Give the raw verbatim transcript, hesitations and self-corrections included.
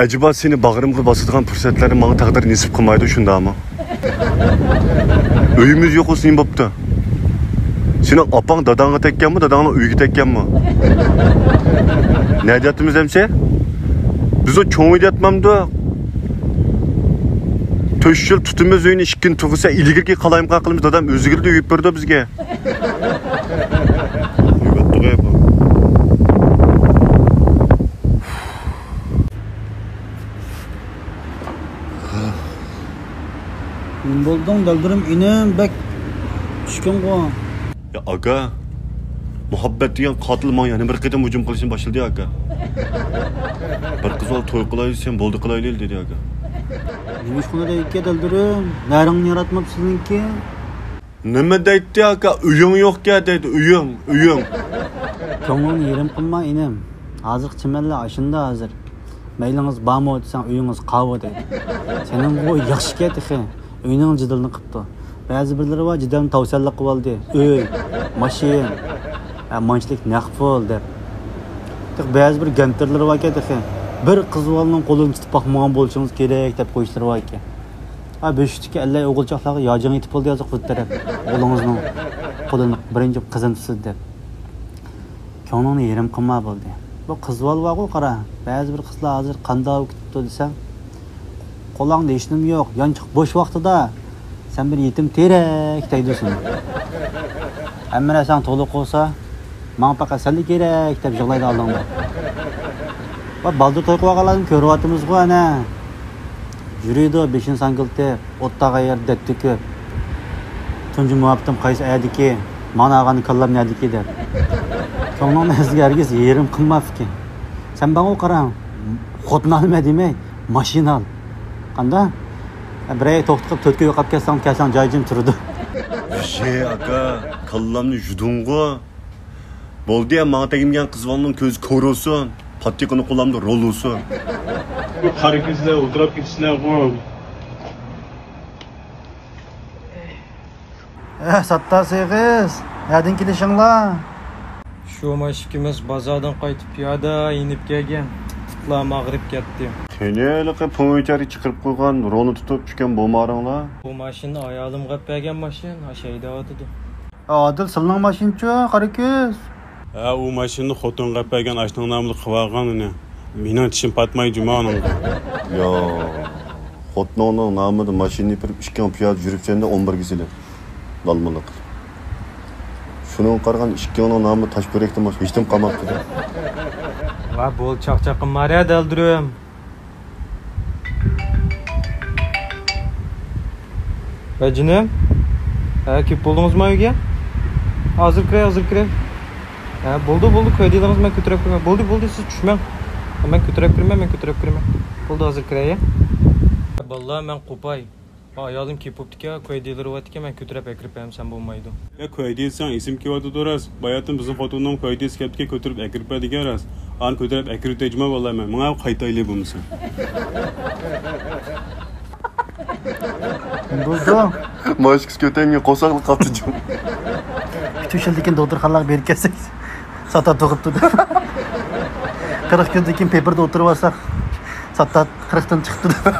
ئەجەبا سېنى باغرىمغا باسىدىغان پۇرسەتلەرنى ماڭا تەقدىر نېسىپ قىلمايدۇ، شۇنداقمۇ؟ ئۆيىمىز يوق بولسا نېمە بوپتۇ؟ سېنىڭ ئاپاڭ داداڭغا تەگكەنمۇ، داداڭنىڭ ئۆيىگە تەگكەنمۇ؟ نەدە ياتىمىز ئەمسە؟ بىز ئۇ چوڭ ئۆيدە ياتمامدۇق؟ تۆت يۈز يىل تۇتىمىز ئۆينى، ئىككىنى تۇغۇسا ئىلگىرىكى قالايمىقان قىلىمىز، دادام ئۆزگىرىدۇ، ئۆيۈپ بېرىدۇ بىزگە. نۆۋەت تۇغاي بۇ. نېمە بولدۇڭ، دەلدۈرۈم ئىنىم، بەك چۈشكۈنغۇ. يا ئاكا، مۇھەببەت دېگەن قاتىل ماڭا يەنە بىر قېتىم ھۇجۇم قىلىشنى باشلىدى، ئاكا. بىر قىز بالا توي قىلاي دېسەم، بولدى قىلايلى دېدى، ئاكا. نېمە ئىش قىلىدۇ ئىكەن، دەلدۈرۈم؟ نەرىڭنى ياراتماپتۇ سىزنىڭكى؟ نېمە دەيتتى، ئاكا؟ ئۆيۈڭ يوقكەن دەيدۇ، ئۆيۈڭ، ئۆيۈڭ. كۆڭلۈڭنى يېرىم قىلما، ئىنىم. ھازىرقى چىمەنلەر ئاشۇنداق ھازىر. مەيلىڭىز بارمۇ دېسەڭ، ئۆيىڭىز قارىۋۇ دەيدۇ. سېنىڭغۇ ياخشىكەن تېخى، ئۆينىڭ جېدىلىنى قىپتۇ. بەزى بىرلىرى بار، جېدەلنى تەۋسەنلىك قىلىۋالدى. ئۆي، ماشىنا، ھە، مانچىلىك نەق پۇل دەپ. تېخى بەزى بىر گەنتىرلىرى باركەن تېخى. بىر قىز بالىنىڭ قولىنى تۇتۇپ باقمىغان بولۇشىڭىز كېرەك دەپ قويۇشلىرى باركەن. ھە، بۆشۈكتىكى ئەللەي ئوغۇلچاقلارغا ياجىڭ يېتىپ بولدى ھازىر قۇدۇت تەرەپ. ئوغلىڭىزنىڭ قولىنى بىرىنچى قىزىنى تۇتسىدى دەپ. كۆڭلۈڭنى يېرىم قىلما بولدى. بۇ قىز بالا بارغۇ قارا. بەزى بىر قىزلار ھازىر قانداق كېتىپتۇ دېسەڭ، قولۇڭدا ھېچنېمە يوق، يانچۇق بوش ۋاقتىدا سەن بىر يېتىم تېرەك دەيدۇ سېنى. ھەممە نەرسەڭ تولۇق بولسا، ماڭا پەقەت سەنلا كېرەك دەپ يىغلايدۇ ئالدىڭدا. ۋە بالدۇر توي قىلىۋالغانلارنى كۆرۈۋاتىمىزغۇ ئەنە. يۈرىدۇ بېشىنى ساڭگىلىتىپ، ئوتتاغا يەر دەرد تۆكۈپ. تۇنجى مۇھەببىتىم قايسى ئەدىكى، مانا ئاغاندا كاللام نەدىكى دەپ. كۆڭلۈڭنى ئۆزىگە ھەرگىز يېرىم قىلما پىكىر. سەن ماڭا قاراڭ، خوتۇن ئالما دېمەي، ماشىنا ئال. قانداق؟ بىرەي توختىتىپ تۆتكە يوقاپ كەتسەڭ، كەلسەڭ جاي جىم تۇرىدۇ. ۋىشى ئاكا، كاللامنى يۇدۇڭغۇ. بولدى، ماڭا تەگمىگەن قىز بالىنىڭ كۆزى كور بولسۇن، پاتىقىنى قولامدا رول بولسۇن. بۇ قارا كۆزلەر ئولتۇراپ كېتىشلەرغۇ. ئە، ساتتار سېغىز، نەدىن كېلىشىڭلار؟ شۇ ماش ئىككىمىز بازاردىن قايتىپ پىيادە يېنىپ كەلگەن. پۇتلارمۇ ئاغرىپ كەتتى. قېنى ھېلىقى پومىچەرگە چىقىرىپ قويغان رولنى تۇتۇپ چۈشكەن بولمارىڭلار؟ بۇ ماشىنا ئايالىمغا ئەپ بەرگەن ماشىنا، ئاشۇ ھەيدەۋاتىدۇ. ئادىل، سىلىنىڭ ماشىنىچۇ، قارا كۆز؟ ھە، ئۇ ماشىنىنى خوتۇنغا ئەپ بەرگەن، ئاشۇنىڭ نامىدا قىلىۋالغان ئۇنى. مېنىڭ چىشىم پاتماي جۇما ئۇنىڭغا. يا، خوتۇنۇڭنىڭ نامىدا ماشىنا ئېپىرىپ، ئىككىڭ پىيادە يۈرۈپسەن-دە، ئون بىرگە سېلىپ. لالمىلىق. شۇنىڭغا قارىغاندا، ئىككىڭنىڭ نامىدا تاشپۈرەكتىن باشقا ھېچنېمە قالماپتۇ. ۋە بول، چاقچاق قىلما ھە، دەلدۈرۈم. ۋە جېنىم. ھە، كېلىپ بولدىڭىزمۇ ئۆيگە؟ ھازىر كىرەي، ھازىر كىرەي. ھە، بولدى، بولدى، كۆيدىلىرىڭىز مەن كۆتۈرۈپ كىرىمەن. بولدى، بولدى، سىز چۈشمەڭ. مەن كۆتۈرۈپ كىرىمەن، مەن كۆتۈرۈپ كىرىمەن. بولدى، ھازىر كىرەي. بالىلار، مەن قوپاي. ئايالىم كېلىپ بوپتىكەن، كۆيدىلىرى بارتىكەن، مەن كۆتۈرۈپ ئەكىرىپ بەرمىسەم بولمايدۇ. يا، كۆيدىسەڭ ئېسىم كېلىۋاتىدۇ راست. باياتىن بىزنىڭ خوتۇننىڭ كۆيدىسى كەپتىكەن، كۆتۈرۈپ ئەكىرىپ بەر دېگەن راست. ئانى كۆتۈرۈپ ئەكىرىپ تەجمە بالىلار، مەن ماڭا قايتايلى بولمىسا. بولدى. ماشكىسى كۆتەيمىگەن قورساقلا قاپتۇ جۇم. ئۈچ يىلدىن كېيىن دوختۇرخانىلارغا بېرىپ كەلسەك، ساتار تۇغۇپتۇ دەپ. قىرىق كۈندىن كېيىن پېپىردا ئولتۇرۇۋالساق، ساتار قىرىقتىن چىقىپتۇ دەپ.